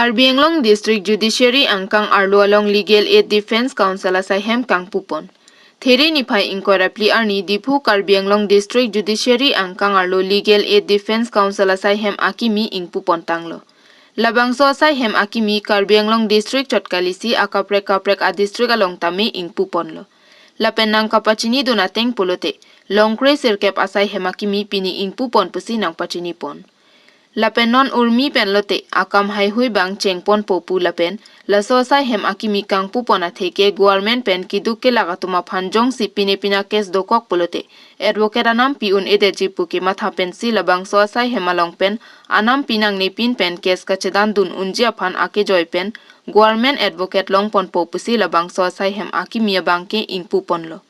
Karbi Anglong District Judiciary angkang arlo along Legal Aid Defense Council asai hem kang pupon. There ni phai inquiry pli arni Diphu Karbi Anglong District Judiciary angkang arlo Legal Aid Defense Council asai hem akimi ing pupon tanglo. Labangso asai hem akimi Karbi Anglong District chotkalisi akaprek kaprek a district along tami ing pupon lo. Lapen nang kapachini duna teng polote longkre sirkep asai hemakimi pini ing pupon pusi nang pachini pon. Lapen non urmi pen lote akam hai hui bang chengpon popu lapen laso asai hem akimi kang pupon atheke government pen kiduk ke lagatuma phanjong si pine pina kes dokok polote advocate anam piun ede jipu ke matha pen si labang so asai hemalong pen anam pinang ne pin pen kes kachedan dun unjia phan ake joy pen government advocate long pon popusi labang so asai hem akimi bangke ing pupon lo.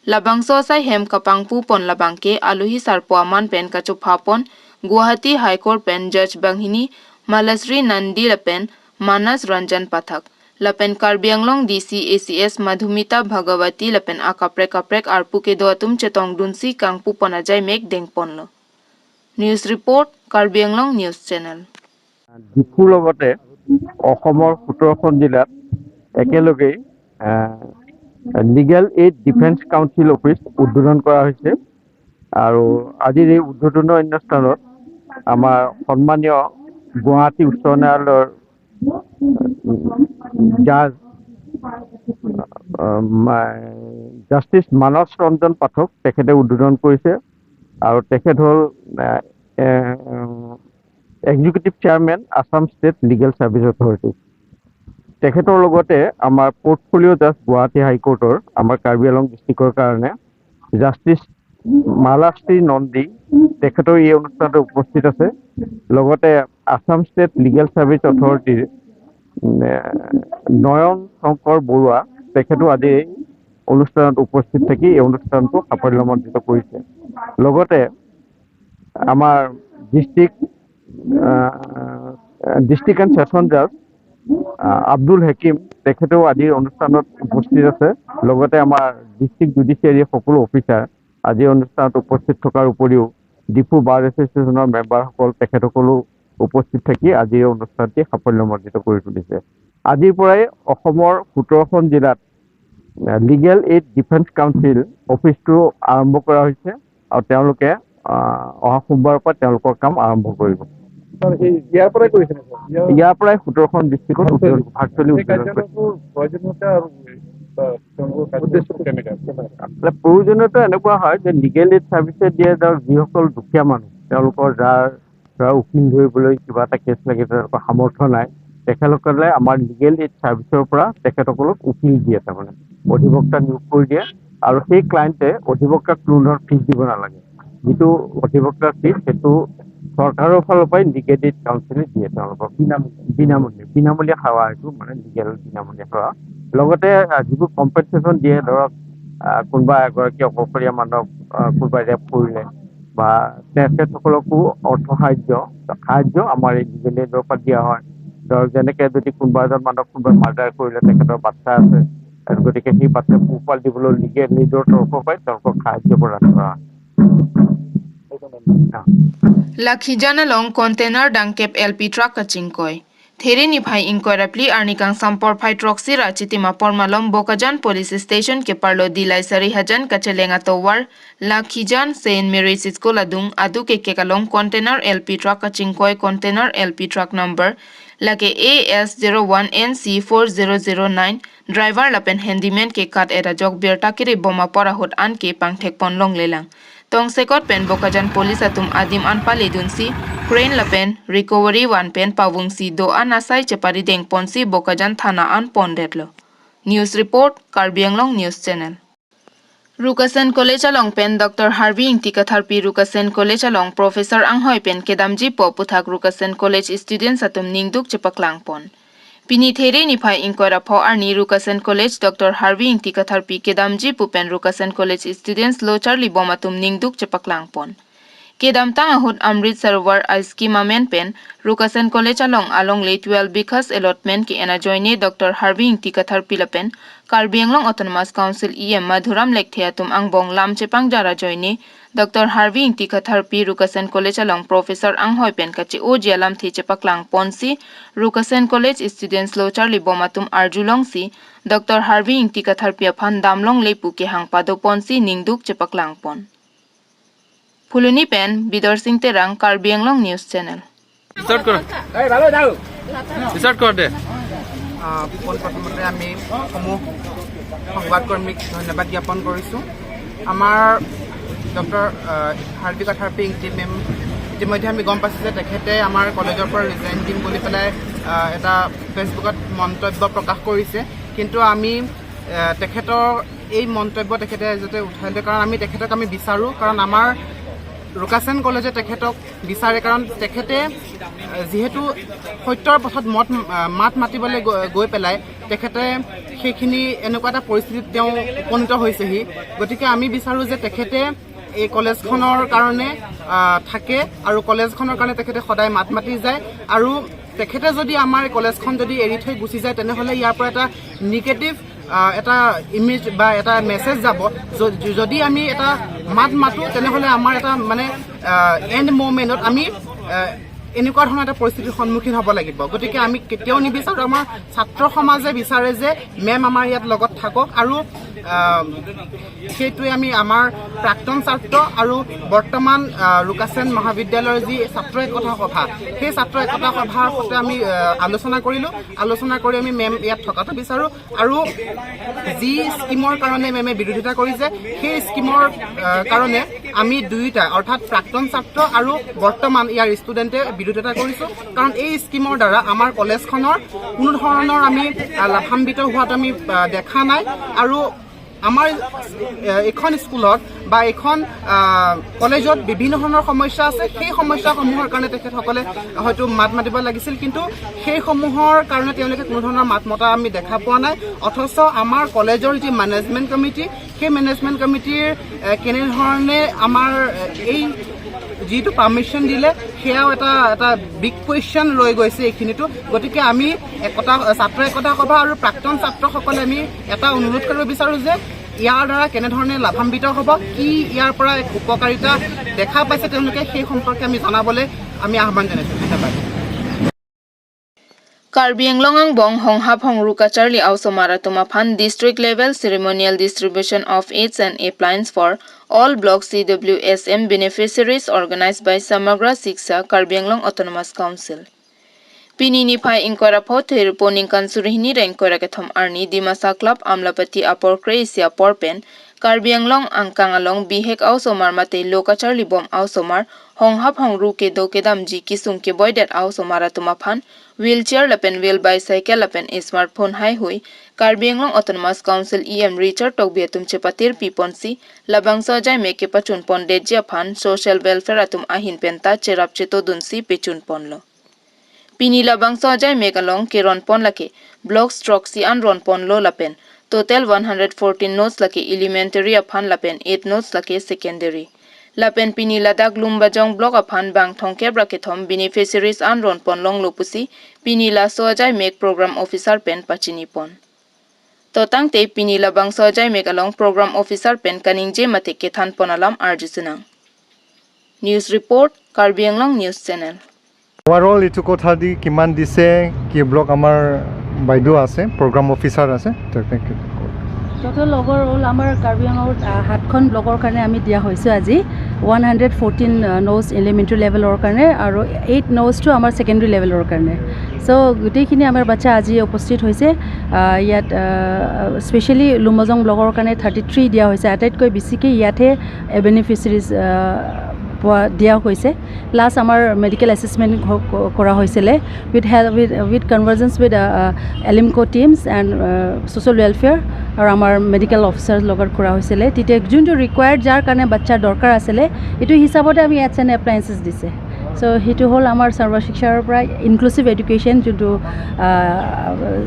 Labangso asai hem kapang pupon labangke aluhi sarpo aman pen kachu phapon Guwahati High Court pen Judge Banghini Malasri Nandi lapen Manas Ranjan Pathak lapen Karbi Anglong DC ACS Madhumita Bhagawati lapen akaprek kaprek arpu ke doatum chetong dunsi kang pupon ajai mek dengpon lo. News Report, Karbi Anglong News Channel. ডিফুৰ লগতে অসমৰ 17খন জিলাত একেলগেই Legal Aid Defence Council office উদ্বোধন কৰা হৈছে আৰু আজিৰ এই উদ্বোধনৰ অনুষ্ঠানত আমাৰ সন্মানীয় গুৱাহাটী উচ্চ ন্যায়ালয়ৰ জাজ জাষ্টিছ মানস ৰঞ্জন পাঠক, তেখেতে উদ্বোধন কৰিছে আৰু তেখেত হ'ল Executive Chairman, Assam State Legal Service Authority। তেখেতৰ লগতে আমাৰ পৰ্টফলিঅ' জাজ গুৱাহাটী হাইকোৰ্টৰ আমাৰ কাৰ্বি আংলং ডিষ্ট্ৰিক্টৰ কাৰণে জাষ্টিছ মালাশ্ৰী নন্দী, তেখেতৰ এই অনুষ্ঠানতে উপস্থিত আছে। লগতে আছাম ষ্টেট লিগেল ছাৰ্ভিচ অথৰিটিৰ নয়ন শংকৰ বৰুৱা, তেখেতো আজি এই অনুষ্ঠানত উপস্থিত থাকি এই অনুষ্ঠানটো সাফল্যমণ্ডিত কৰিছে। লগতে আমাৰ District and Session Judge Abdul Hakim, তেখেতেও আজিৰ অনুষ্ঠানত উপস্থিত আছে। লগতে আমাৰ ডিষ্ট্ৰিক্ট জুডিচিয়াৰীৰ সকলো অফিচাৰ আজিৰ অনুষ্ঠানত উপস্থিত থকাৰ উপৰিও ডিফু বাৰ এছ'চিয়েশ্যনৰ মেম্বাৰসকল, তেখেতসকলো উপস্থিত থাকি আজিৰ এই অনুষ্ঠানটি সাফল্যমণ্ডিত কৰি তুলিছে। আজিৰ পৰাই অসমৰ 17খন জিলাত লিগেল এইড ডিফেন্স কাউন্সিল অফিচটো আৰম্ভ কৰা হৈছে আৰু তেওঁলোকে অহা সোমবাৰৰ পৰা তেওঁলোকৰ কাম আৰম্ভ কৰিব। ছাৰ, এই ইয়াৰ পৰাই কৰিছে নেকি? ইয়াৰ পৰাই 17খন ডিষ্ট্ৰিক্টত ভাৰ্চুৱেলি এই উদ্বোধন কৰিছে। কাৰ্যালয়টোৰ প্ৰয়োজনীয়তা আৰু তেওঁলোকৰ উদ্দেশ্যটো কেনেকা? আচলতে প্ৰয়োজনীয়তা এনেকুৱা হয় যে লিগেল এইড চাৰ্ভিচে দিয়ে ধৰক যিসকল দুখীয়া মানুহ, তেওঁলোকৰ যাৰ ধৰা উকিল ধৰিবলৈ কিবা এটা কেছ লাগে, তেওঁলোকৰ সামৰ্থ্য নাই, তেখেতসকলে আমাৰ লিগেল এইড চাৰ্ভিচৰ পৰা তেখেতসকলক উকিল দিয়ে, তাৰমানে অধিবক্তা নিয়োগ কৰি দিয়ে আৰু সেই ক্লায়েণ্টে অধিবক্তাক কোনো ধৰণৰ ফিজ দিব নালাগে। যিটো অধিবক্তাৰ ফিজ, সেইটো চৰকাৰৰ ফালৰ পৰাই লিগেল এইড কাউন্সিলে দিয়ে তেওঁলোকক বিনামূলীয়া। বিনামূলীয়া সেৱা এইটো, মানে লিগেল বিনামূলীয়া সেৱা। লগতে যিবোৰ কম্পেনচেশ্যন দিয়ে, ধৰক কোনোবা এগৰাকী অকলশৰীয়া মানুহক কোনোবাই ৰেপ কৰিলে বা তেখেতসকলকো অৰ্থ সাহায্য আমাৰ এই লিগেল এইডৰ পৰা দিয়া হয়। ধৰক যেনেকে যদি কোনোবা এজন মানুহক কোনোবাই মাৰ্ডাৰ কৰিলে, তেখেতৰ বাচ্চা আছে আৰু গতিকে সেই বাচ্চা পোহপাল দিবলৈ লিগেল এইডৰ তৰফৰ পৰাই তেওঁলোকক সাহায্য প্ৰদান কৰা হয়। Lakhijan along container dangkep LP truck kachingkoi. There ni phai inquiry pli arni kang sampor phai truck si rachitima pormalom Bokajan Police Station ke parlo dilai sari hajan kachelenga towar Lakhijan Saint Mary's School adung adu ke kekalong container LP truck kachingkoi, container LP truck number lake AS01NC4009, driver lapen handyman ke kat era jok berta kiri boma pora hot an ke pangthek ponlong lelang tong sekot pen Bokajan Police atum adim an pali dunsi crane lapen recovery one pen pawung si do an asai chepari deng ponsi Bokajan Thana an pondetlo. News Report, Karbi Anglong News Channel. Rukasen College along pen Dr. Harvey Ingti Katharpi Rukasen College along Professor Anghoi pen Kedamji po puthak Rukasen College students atum ningduk chepaklang pon. Pini there ni phai inquiry pho arni Rukasen College Dr. Harvey Ingti Katharpi Kedamji pupen Rukasen College students lo charli bomatum ningduk chepaklang pon. Kedam tang ahut Amrit Sarovar a scheme amen pen Rukasen College along along le 12 bighas allotment ki ena joine Dr. Harvey Ingti Kathar Pilapen Karbi Anglong Autonomous Council EM Madhuram Lekthea tum angbong lam chepang jara joine Dr. Harvey Ingti Kathar Pi Rukasen College along Professor Ang Hoi pen kachi o jialam thi chepaklang ponsi Rukasen College students lo Charlie Bomatum Arjulong si Dr. Harvey Ingti Kathar Pi aphan damlong lepu ke hangpado ponsi ningduk chepaklang pon. Phuluni pen Bidar Singh Terang Karbi Anglong News Channel. Start কৰ, start কৰ দে। পোনপ্ৰথমতে আমি সমূহ সংবাদকৰ্মীক ধন্যবাদ জ্ঞাপন কৰিছোঁ। আমাৰ doctor Hardik থাৰ্পি Ingti ma'am, ইতিমধ্যে আমি গম পাইছোঁ যে তেখেতে আমাৰ কলেজৰ পৰা ৰিজাইন দিম বুলি পেলাই এটা ফেচবুকত মন্তব্য প্ৰকাশ কৰিছে। কিন্তু আমি তেখেতৰ এই মন্তব্য তেখেতে যাতে উঠাই লয়, কাৰণ আমি তেখেতক আমি বিচাৰোঁ, কাৰণ আমাৰ ৰুকাচেন কলেজে তেখেতক বিচাৰে, কাৰণ তেখেতে যিহেতু সত্যৰ পথত মাত মাতিবলৈ গৈ পেলাই তেখেতে সেইখিনি এনেকুৱা এটা পৰিস্থিতিত তেওঁ উপনীত হৈছেহি। গতিকে আমি বিচাৰোঁ যে তেখেতে এই কলেজখনৰ কাৰণে থাকে আৰু কলেজখনৰ কাৰণে তেখেতে সদায় মাত মাতি যায়। আৰু তেখেতে যদি আমাৰ কলেজখন যদি এৰি থৈ গুচি যায়, তেনেহ'লে ইয়াৰ পৰা এটা নিগেটিভ এটা ইমেজ বা এটা মেছেজ যাব। যদি আমি এটা মাত মাতো, তেনেহ'লে আমাৰ এটা মানে এণ্ড মুমেণ্টত আমি এনেকুৱা ধৰণৰ এটা পৰিস্থিতিৰ সন্মুখীন হ'ব লাগিব। গতিকে আমি কেতিয়াও নিবিচাৰোঁ, আমাৰ ছাত্ৰ সমাজে বিচাৰে যে মেম আমাৰ ইয়াত লগত থাকক। আৰু সেইটোৱে আমি আমাৰ প্ৰাক্তন ছাত্ৰ আৰু বৰ্তমান ৰুকাচেন মহাবিদ্যালয়ৰ যি ছাত্ৰ একতা সভা, সেই ছাত্ৰ একতা সভাৰ সৈতে আমি আলোচনা কৰিলোঁ। আলোচনা কৰি আমি মেম ইয়াত থকাটো বিচাৰোঁ আৰু যি স্কীমৰ কাৰণে মেমে বিৰোধিতা কৰিছে, সেই স্কীমৰ কাৰণে আমি দুয়োটা, অৰ্থাৎ প্ৰাক্তন ছাত্ৰ আৰু বৰ্তমান ইয়াৰ ষ্টুডেণ্টে বিৰোধিতা কৰিছোঁ, কাৰণ এই স্কীমৰ দ্বাৰা আমাৰ কলেজখনৰ কোনো ধৰণৰ আমি লাভান্বিত হোৱাটো আমি দেখা নাই। আৰু আমাৰ এইখন স্কুলত বা এইখন কলেজত বিভিন্ন ধৰণৰ সমস্যা আছে। সেই সমস্যাসমূহৰ কাৰণে তেখেতসকলে হয়তো মাত মাতিব লাগিছিল, কিন্তু সেইসমূহৰ কাৰণে তেওঁলোকে কোনো ধৰণৰ মাত মতা আমি দেখা পোৱা নাই। অথচ আমাৰ কলেজৰ যি মেনেজমেণ্ট কমিটি, সেই মেনেজমেণ্ট কমিটিৰ কেনেধৰণে আমাৰ এই যিটো পাৰ্মিশ্যন দিলে, সেয়াও এটা বিগ কুৱেশ্যন ৰৈ গৈছে এইখিনিতো। গতিকে আমি একতা ছাত্ৰ একতা সভা আৰু প্ৰাক্তন ছাত্ৰসকলে আমি এটা অনুৰোধ কৰিব বিচাৰোঁ যে ইয়াৰ দ্বাৰা কেনেধৰণে লাভান্বিত হ'ব, কি ইয়াৰ পৰা এক উপকাৰিতা দেখা পাইছে তেওঁলোকে, সেই সম্পৰ্কে আমি জনাবলৈ আমি আহ্বান জনাইছোঁ। ধন্যবাদ। Karbi Anglong Bong Hong Hap Hong Ruka Charlie Au Somara Tumaphan District Level Ceremonial Distribution of Aids and Appliance for all Block CWSM beneficiaries organized by Samagra Siksha Karbi Anglong Autonomous Council. Pini ni phai inkora pho ther poning kan surihni reng kora ke thom arni Dimasa Club Amlapati Apor Kresia Porpen Karbi Anglong angkang along bihek au somar mate loka charlie bom au somar hong hap hong ru ke do ke dam ji ki sung ke boydet au somara tumaphan wheelchair lapen wheel bicycle lapen smartphone hai hui Karbi Anglong Autonomous Council EM Richard Tokbia tum chepatir piponsi labang so jai me ke pachun pon dejia phan social welfare atum ahin penta cherap cheto dunsi pechun ponlo pini labang so jai megalong ke ron pon lake block stroke si an ron pon lo lapen total 114 notes lake elementary aphan lapen 8 notes lake secondary lapen pini ladak lumbajong block aphan bang thongke brakethom beneficiaries an ron pon long lopusi pini la so jai mek program officer pen pachini pon totang te pini labang so jai mek along program officer pen kaning je mate ke than ponalam arjisunang. News report, Karbi Anglong News Channel. Overall এইটো কথা দি কিমান দিছে, কি block, আমাৰ বাইদেউ আছে, programme officer আছে, তেখেতে। টোটেল অভাৰঅল আমাৰ কাৰ্বি আংলঙত সাতখন ব্লকৰ কাৰণে আমি দিয়া হৈছে আজি 114 ন'জ এলিমেণ্টেৰী লেভেলৰ কাৰণে আৰু 8 ন'জটো আমাৰ ছেকেণ্ডেৰী লেভেলৰ কাৰণে। চ' গোটেইখিনি আমাৰ বাচ্চা আজি উপস্থিত হৈছে। ইয়াত স্পেচিয়েলি লুমজং ব্লকৰ কাৰণে 33 দিয়া হৈছে। আটাইতকৈ বেছিকৈ ইয়াতহে বেনিফিচিয়াৰিজ পোৱা দিয়া হৈছে। প্লাছ আমাৰ মেডিকেল এছেছমেণ্ট কৰা হৈছিলে with help with convergence with ALIMCO teams and social welfare আৰু আমাৰ মেডিকেল অফিচাৰ লগত কৰা হৈছিলে। তেতিয়া যোনটো ৰিকুৱায়াৰ্ড, যাৰ কাৰণে বাচ্ছাৰ দৰকাৰ আছিলে, এইটো হিচাপতে আমি এডছ এণ্ড এপ্লায়েঞ্চেছ দিছে। চ' সেইটো হ'ল আমাৰ সৰ্ব শিক্ষাৰ পৰা ইনক্লুচিভ এডুকেশ্যন, যোনটো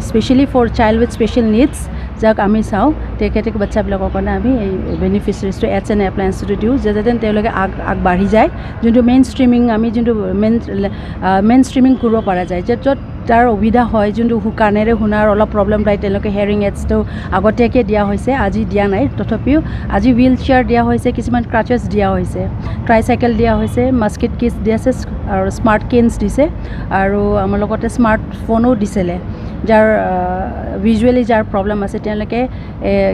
specially for child with special needs. যাক আমি চাওঁ, তেখেতে বাচ্চাবিলাকৰ কাৰণে আমি এই বেনিফিচিয়াৰিজটো এডছ এণ্ড এপ্লায়েন্সটো দিওঁ, যে যাতে তেওঁলোকে আগবাঢ়ি যায়। যোনটো মেইন ষ্ট্ৰিমিং, আমি যোনটো মেইন ষ্ট্ৰিমিং কৰিব পৰা যায়, যে য'ত তাৰ সুবিধা হয়, যোনটো কাণেৰে শুনাৰ অলপ প্ৰব্লেম পায়, তেওঁলোকে হেয়াৰিং এডছটো আগতীয়াকৈ দিয়া হৈছে, আজি দিয়া নাই। তথাপিও আজি হুইল চেয়াৰ দিয়া হৈছে, কিছুমান ক্ৰাচেছ দিয়া হৈছে, ট্ৰাইচাইকেল দিয়া হৈছে, মাস্কেট কিটছ দিয়া আছে আৰু স্মাৰ্ট কেনছ দিছে আৰু আমাৰ লগতে স্মাৰ্টফোনো দিছিলে। যাৰ ভিজুৱেলি যাৰ প্ৰব্লেম আছে, তেওঁলোকে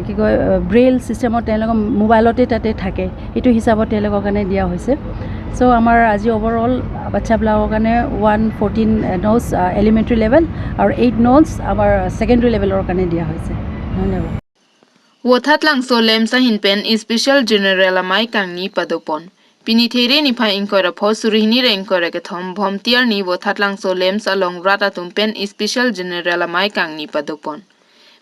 কি কয় ব্ৰেইল ছিষ্টেমত তেওঁলোকৰ মোবাইলতে তাতে থাকে, সেইটো হিচাপত তেওঁলোকৰ কাৰণে দিয়া হৈছে। চ' আমাৰ আজি অভাৰঅল বাচ্চাবিলাকৰ কাৰণে 114 ন'জ এলিমেণ্টেৰী লেভেল আৰু 8 ন'জ আমাৰ ছেকেণ্ডেৰী লেভেলৰ কাৰণে দিয়া হৈছে। ধন্যবাদ। Wothat langso lemsa hinpen special general amai kangni padopon. Pini there ni pha inkora pho surihni re inkora ke thom bhomtiar ni wothat langso lems along rata tumpen special general amai kangni padopon.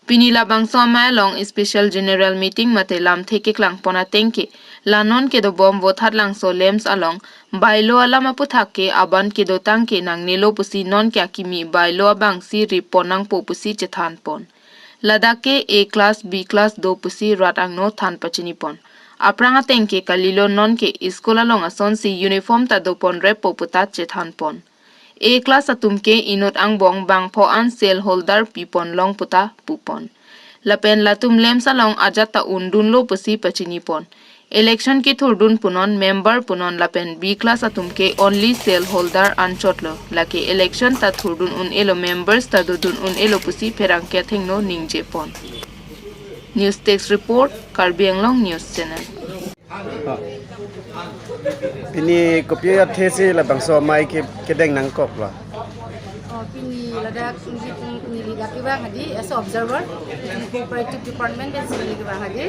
Pini la bangso amai along special general meeting mate lam theke klang pona tengke lanon ke do bom wothat langso lems along bailo alama puthake aban ke do tangke nang nelo pusi non kya kimi bailo abang si riponang po pusi chethan pon. Ladakh ke A class B class do pusi rat angno than pachini pon. Apranga tengke kalilo non ke iskola long ason si uniform ta do pon rep poputa chethan pon. A class atum ke inot ang bong bang pho an sel holder pi pon long puta pupon. Lapen latum lem salong ajata undun lo pusi pachini pon. Election ki thurdun punon member punon lapen B class atum ke only sel holder an chotlo lake election ta thurdun un elo members ta dudun un elo pusi pherang ke thengno ningje pon. News Text Report, Karbi Anglong News Channel. Pini kopia these la bangso mai ke kedeng nang kok la. Pini ladak nili dakiba hadi as observer cooperative department basically kiba hadi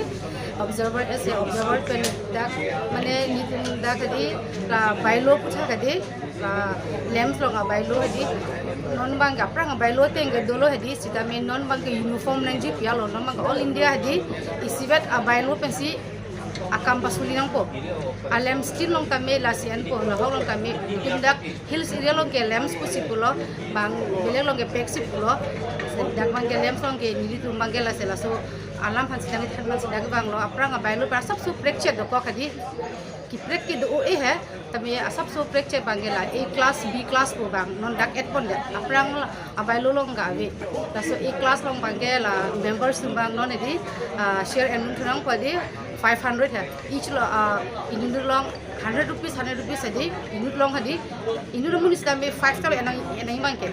observer as a observer pen dak mane nitum dak hadi la bailo putha hadi la lamps longa bailo hadi non bang aprang bailo teng dolo hadi sita me non bang uniform nang ji pialo non bang all India hadi isibat a bailo pensi akam pasuli nang po alem skin long kame lasian po lahong long kame tindak hills area long ke lems ku sipulo bang belek long ke pek sipulo dak bang ke lems long ke nili tum bang ke lasela so alam phan sidang than man sidang bang lo aprang bailo par sab su prek che do ko khadi ki prek ki do e hai tame sab su prek che bang ke la A class B class ko bang non dak et pon aprang abailo long ga ave la so A class long bang ke la members bang non edi share en thurang padi 500 है each unit long 100 rupees 100 rupees है unit long है unit munis में 5 ta enang enang bang ke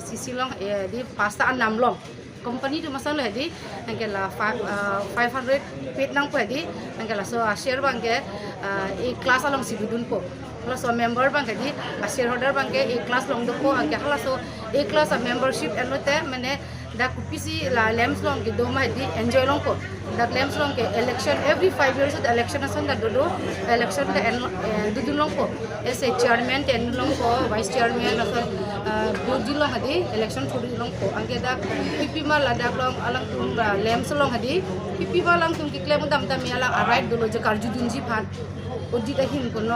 CC long di pasta anam long company tu masang है angke la 500 paid nang po है angke la so share bang ke A class along sibudun po hala so member bang ke share holder bang ke A class long do po angke hala so A class membership enote mane da kupisi la lamps long ke do ma di enjoy long ko da lamps long ke election every 5 years the election asan da do election da dudun long ko as a chairman ten long ko vice chairman asan board long hadi election thodi long ko angke da pp ma la da long alang tum lamps long hadi pp ma lang tum ki claim dam dam yala right dolo je karju dun ji phan odi da hin ko.